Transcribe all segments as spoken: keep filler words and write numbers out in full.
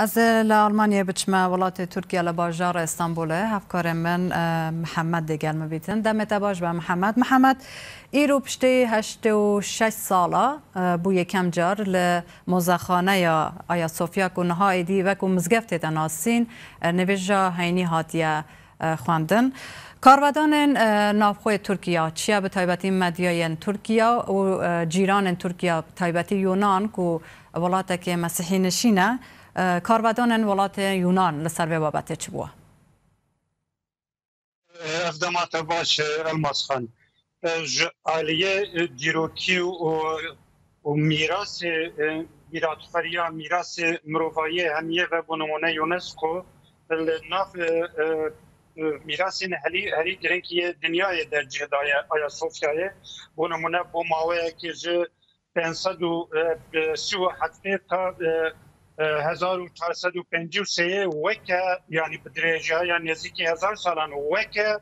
Ez ê li Almanyayê biçime welatê Tirkiye, li bajarê Stenbolê. Hevkarê min, e, Mihemed dê gel min bîtin. Demê te baş be, Mihemed. Mihemed, îro piştî heştê û şeş sala, e, bû yekem car li mozexaneya Ayasofya ku niha êdî wekû mizgeft tête nasîn, e, nivêja heynî hatiye, e, xwendin. Karvedanên, e, navxwe Tirkiye, çiye bi taybetî medyayên Tirkiye û, e, cîranên Tirkiye, bi taybetî Yunan ku welatekê mesîhî nişîn e, e, karvedanên welatê Yunan li ser vê babetê çi bû? Ev dema te baş, e, Elmas Xan. E, ji aliyê, e, dîrokî û, û mîrasê, e, mîratxweriya, mîrasê mirovayiyê hemiyê ve, bo nimûne UNESCO li nav, e, e, e, mîrasên herî, herî girîng yê dinyayê dercih daye Ayasofyayê. Bo nimûne bo maweyekê ji pênc sed û sî û heftê ta, e, e, hezar û çar sed û pêncî û sê weke, yanî bi dirêjiya nêzîkî hezar salan weke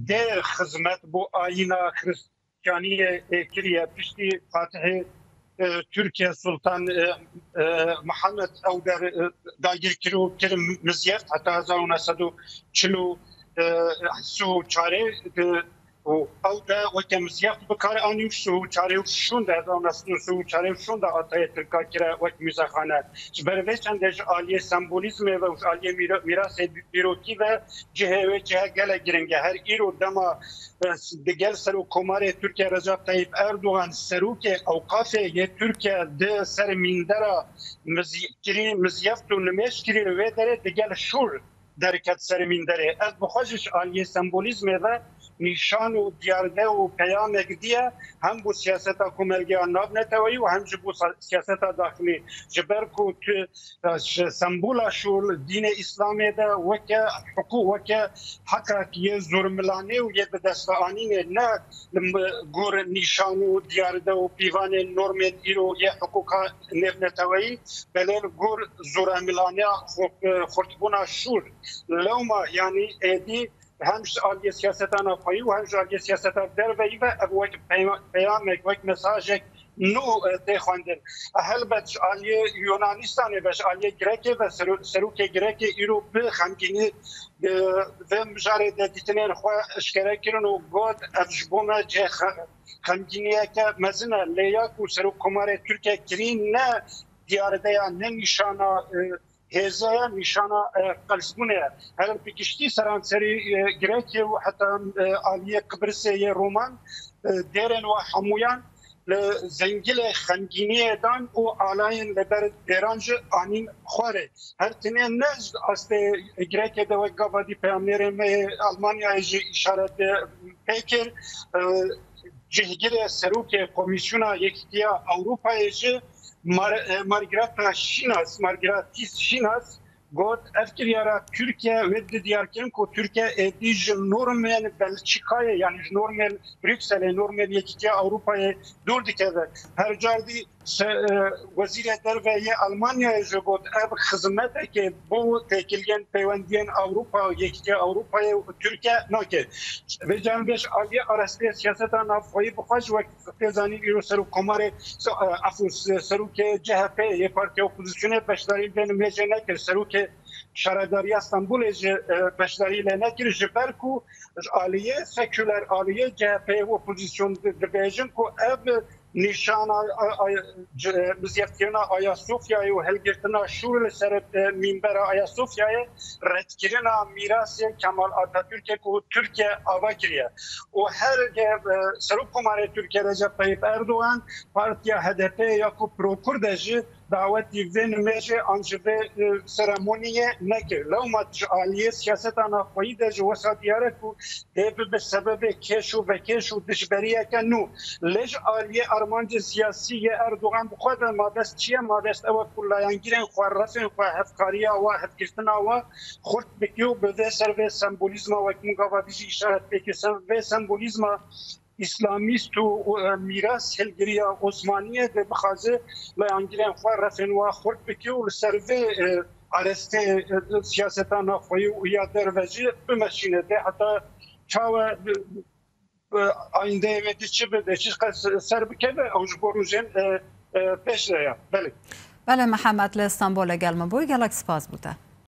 dê xizmet bo ayîna Xristiyaniyê, e, kiriye. Piştî Fatihê, e, Tirkiye Sultan, e, e, Mihemed ew der, e, dagir kir û kir mizyeft heta hezar û neh sed û çil û, e, sî û çarê, e, û ew de weke mizyeft bi kar anî û sî û çarê û şûn de, hezar û neh sed û sî û çarê û şûn de Ataturka kire wek muzexane. Ji ber vê çendê ji aliyê sembolîzmê ve û ji aliyê mîra-, mîrasê dîrokî ve cihê wê cihe gelek giring e. Her îro dema, e, digel Serokkomarê Tirkiye Recep Tayyip Erdogan, serokê ewqafê yê Tirkiye di ser mîndera mizy-, kirî, mizyeft û nimêj kirî li wê derê digel şûr derket ser mînderê. Ev bi xwe jî ji aliyê sembolîzmê ve nîşan û diyarde û peyamek diye, hem bo siyaseta komelgiya navneteweyî û hem jî bo sa-, siyaseta daxilî. Ji ber ku tu, e, ji sembola şûr dînê Îslamê de weke hiqûq, weke heqek yê zormilanê û yê bi dest ve anînê, ne li gor nîşan û diyarde û pîvanên normên îro yê hiqûqa nêvneteweyî, belê li gor zoremilaniya xurt-, xurtbûna şûr. Lewma, yanî êdî hem ji aliyê siyaseta navxweyî û hem ji aliyê siyaseta derveyî ve ev wek peyma-, peyamek, wek mesajek nû, e, tê xwendin. E, helbet ji aliyê Yunanistanê ve, ji aliyê Grekê ve, serû-, serokê Grekê îro bi xemgînî, e, vê mijarê de dîtinên xwe eşkere kirin û got, ev ji bo me cihê xe-, xemgîniyeke mezin e. Lê ya ku Serokkomarê Tirkiye kirî ne diyarideya, ne nîşana, e, hêze ye, nîşana, e, qelsbûnê ye. Her bi giştî seranserî, e, Grekê û heta, e, aliyê Qibrisê yê Roman, e, dêrên we hemûyan li zengilê xemgîniyê dan û alayên li ber dêran jî anîn xwarê. Her tinê ne ji astê Grekê de wek gava dî peyamnêrê me yê Almanyayê jî îşaret pê kir. E, cihgirê serokê Komîsyona Yekîtiya Ewropayê jî Mar-, e, Margareta Şinas, Margaratis Şinas got, ev kiryara Tirkiye wê di diyar kirin ku Tirkiye êdî ji normên Belçîkayê, yanî ji normên Brukselê, normên Yekîtiya Ewropayê dûr dikeve. Her car dî se-, e, Wezîrê Derve yê Almanyayê jî got, ev xizmetekê bo têkiliyên peywendiyên Ewropa û Yekîtiya Ewropayê û Tirkiye nake. Vê cem vê ji aliyê arasteyê siyaseta navxweyî bi xwe jî wek tê zanîn îro Serokkomarê, se-, e, efû se-, serokê C H P yê partiya opozisyonê beşdarî vê nimêjê nekir. Serokê Şaredariya Stenbolê jî, e, beşdarî lê nekir. Ji ber ku ji aliyê sekuler, aliyê C H P û opozîsyon di-, dibêjin ku ev nîşana, a, a, c-, mizyeftkirina Ayasofyayê û hilgirtina şûr li ser, e, mînbera Ayasofyayê redkirina mîrasê Kemal Atatürk'ê ku Tirkiye ava kiriye. Û her, e, Serokkomarê Tirkiye Recep Tayyip Erdogan, partiya H D P ya ku pro-Kurd e jî dawetî vê nimêjê an ji vê, e, seremoniyê nekir. Lewma ji aliyê siyaseta navxweyî de jî wesa diyar e ku dê bibe sebebê kêş û vekêş û dijberiyeke nû. Lê ji aliyê armancên siyasî yê Erdogan bi xwe de mabest çi ye? Mabest ew e ku layengirên xwe, refên xwe, hevkariya we, hevgirtina we xurt bike û bi vê ser vê sembolîzma wek min gava dî jî îşaret pê kir, ser vê sembolîzma îslamîst û, û, e, mîras hilgiriya Osmaniyê de bixwaze layengirên xwe, refên wa xurt bike û li ser vê, e, arestê, e, siyaseta navxweyî û ya derve jî bimeşîne. Dê heta çawa, e, e, ayîndeyê wê dî çi be, dê çi qas ser bikeve, ew ji bo rojên, e, e, pêş de ye. Belê. Belê Mihemed li Stenbolê gel min bû, gelek spas bû te.